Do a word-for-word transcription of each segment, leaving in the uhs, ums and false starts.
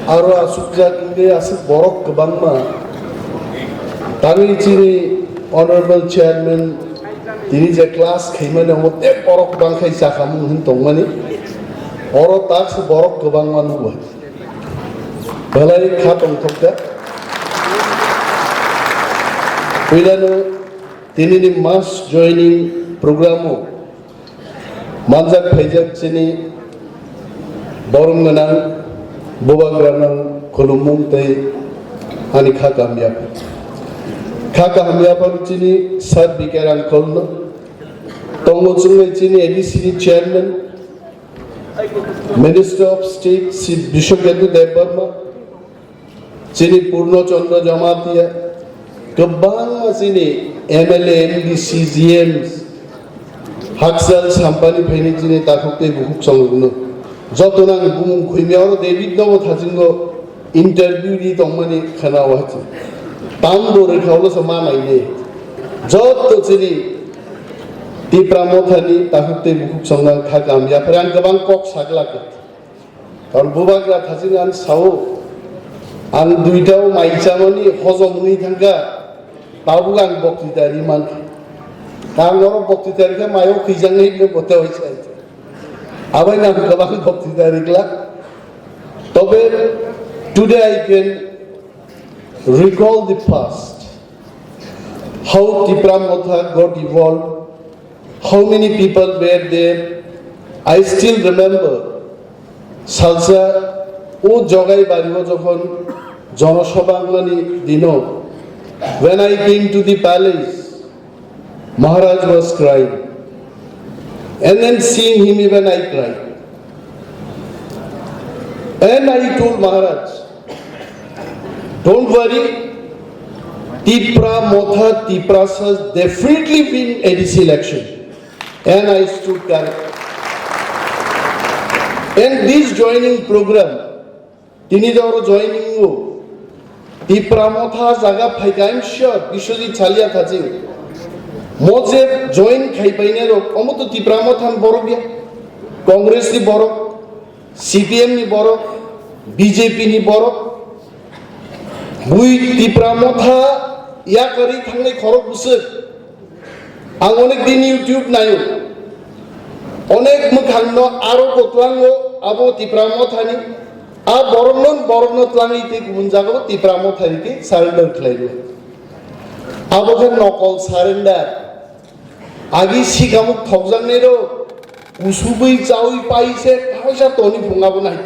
Aro aswkjak wngwi aswk borok kwbangma. Tangwi chini Honorable Chairman tini je class khaimani omo tei borok kwbang khai chakhamung hwn tongmani. Oro taksa borok kwbangma nukbai. Belai kha tongthokjak. Puilano tinini mass joining program o manjak phaijak chini borom gwnang bubagrano khulumung tei ani kha kaham yaphar. Kha kaham yaphar chini Sir B K Rangkholno, tongo chwngwi chini A D C ni chairman, Minister of State Shri Biswaketu Debbarma, chini Purno Chandra Jamatia, kwbangma chini M L A, M D C, G Ms, hakchal sampani phaini chini takhuk tei bukhuk chongrokno. Jotono ang bumung khuimya oro David nobo thachingo interview ri tongmani khwnao hachi. Tambo rwkha ulo se ma naidi. Joto chini Tipra Mothani takhuk tei bukhuk chongrok kha kam yaphar ang kwbang kok saglak. Karon bubagra thaching ang sao, ang duitao mai chamani hojom wngwi thangkha, tabuk ang boktwita ri mankha. Ang oro boktwita rikha, maio khwijang hino bote hoi sai. Abai nang kwbang boktwita rikla. Tobe today I can recall the past. How Tipra Motha got evolved, how many people were there, I still remember. Salsa o Jogai Bari o jokhon jonosabha wngmani dino, when I came to the palace, Maharaj was crying. And then seeing him, even I cried. And I told Maharaj, "Don't worry, Tipra Motha, Tiprasas definitely win A D C election." And I stood correct. And this joining program, tini je oro joining o, Tipra Motha jaga phaikha, I'm sure, Biswajit Salia thaching. Mo je join khai painai rok, omo to Tipra Motha ni borok ya. Congress ni borok, C P M ni borok, B J P ni borok. Bui Tipra Motha yakarwi thangnai khorok bwswk. Ang onek din YouTube naio. Onek mwkhangno aro bo tlango abo Tipra Mothani. A borokno, borokno tlangwi tei kubun jagao Tipra Mothani tei surrender khlaio. Abo khe nokol surrender. Agi sikamuk thokjaknairok kusubwi chawi pai se kaisa toni phunga bo nai.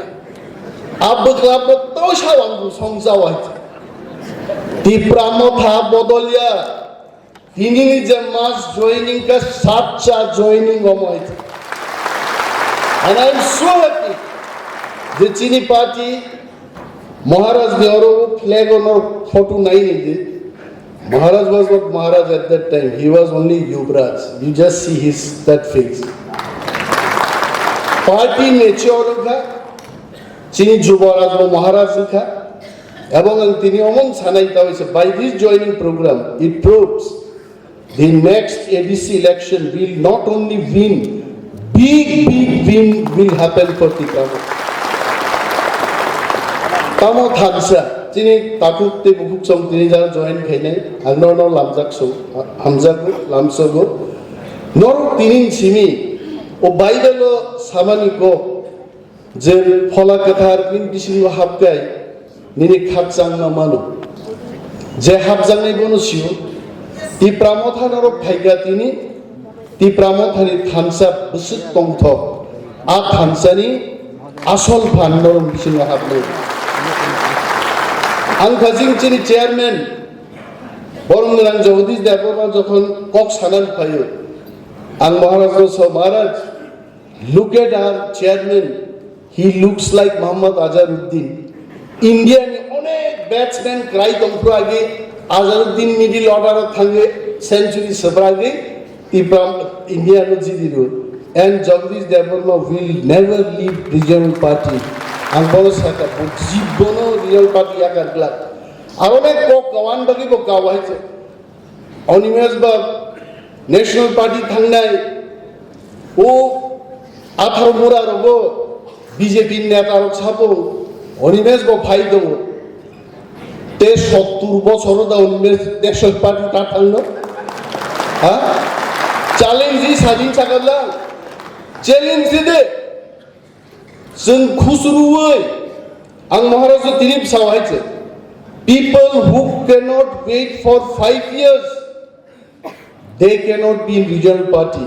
A bwkla bo toisa wangbu song chawai. Tipra Motha bodolya. Tinini je mass joining ka sacha joining omo hai. And I am so happy je chini party Maharaj ni oro flag ono photo nai nai di. Maharaj was not Maharaj at that time. He was only Yuvraj. You just see his that face. Party mature kha. Chini Jubaraj bo Maharaj kha. Ebong ang tini omon sanai tawise by this joining program, it proves the next A D C election will not only win, big, big win will happen for Tipra. Tamo thansa, chini takhuk tei bukhuk chong tini jara join khainai, ang norno lamjak so, hamjago, lamsogo. Norok tini simi, o Bible o samani ko, je phola kwthar bini bisingo hapkai nini khakchangma mano. Je hapjaknai bono sio, Tipra Motha norok phaikha tini, Tipra Mothani thansa bwswk tongthok, a thansani asol phan norok bisingo hapnai. Ang khajing chini chairman, borom gwnang Jagadish Debbarma jokhon kok sanan phaio, ang Maharaj no so, "Maharaj, look at our chairman, he looks like Muhammad Azharuddin." India ni onek batsman kwrai tongphuru agi Azharuddin middle order o thangwi century swbragwi Tipra India no jidi rw. And Jagadish Debbarma will never leave Regional Party. Ang bono sakha, bo jibono Regional Party yakar glak. Aro onek kok kawan bagwi bo kawai se. Animesh Bab, National Party thangnai, o atharo bura rogo B J P neta rok sabo, Animesh bo phai tongo. Te sottur bochoro da Animesh National Party ta thangno? Ha? Challenge di sajin chakadla. Challenge di de. Chwng khusruwi. Ang Maharaj tini bwsao hai se. People who cannot wait for five years, they cannot be in regional party.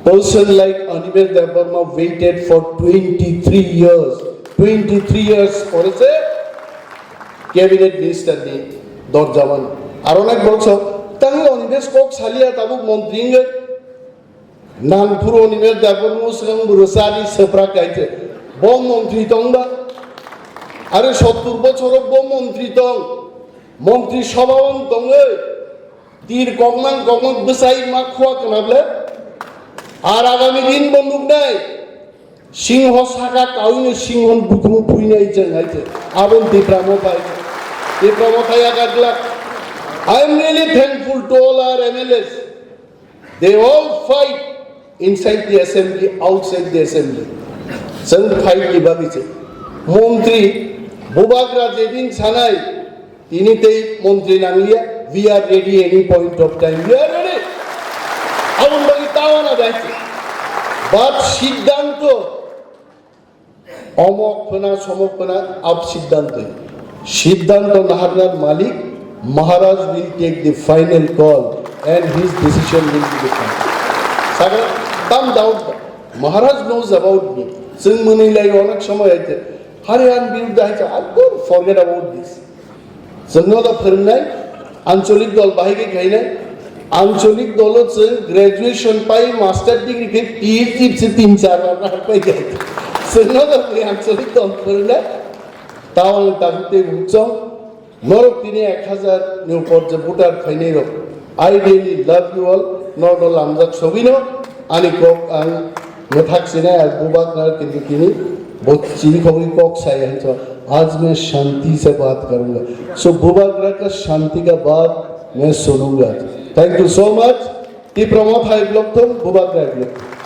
Person like Animesh Debbarma waited for twenty-three years. Twenty-three years pore se cabinet minister ni dorja mano. Aro onek borok sa, tangwi Animesh kok saliya tabuk montri wngwi. Nang phuru Animesh Debbarma swkang bwrwsani swprak kaite. Bo montri tongba. Are sottur bochoro bo montri tong. Montri sabhaon tongwi. Tir kokmang kokmang bwsai ma khua kwnable. Ar agami din bo nuknai. Singho saka kaui no singho bukumu puinai jeng hai je. Abon Tipra Motha hai je. Tipra Motha yaga glak. I am really thankful to all our M L As. They all fight inside the assembly, outside the assembly. Chwng fight ni bagwi se. Montri Bubagra jedin sanai, tini tei montri nangliya, we are ready any point of time. We are ready. Abon bagwi tawana bai se. But siddhanto Omok phana, somok phana, ap siddhanto. Siddhanto naharnar malik, Maharaj will take the final call and his decision will be the final. Saka, tam doubt ba. Maharaj knows about me. Chwng mwnwi lai onek somoy hai te. Hari an biruddhe hai te, I don't forget about this. Chwngno da phwrwngnai, ancholik dol bahai khe khainai, ancholik dolo chwng graduation pai master degree khe P H D se tin char bar pai khe. Chwngno da phwrwngnai ancholik dol phwrwngnai, tao ang tabuk tei bukchong, norok tini ek hazar ni upor je voter phainai rok. I really love you all, norok no lamjak sogwino, ani kok ang mwthak sinai, ang bubak na kintu tini bo chini khogwi kok sai hai so, "Aaj main shanti se baat karunga." So, Bubagra ka shanti ka baat main sununga. Thank you so much. Tipra Motha hai blok thum, Bubagra hai blok thum.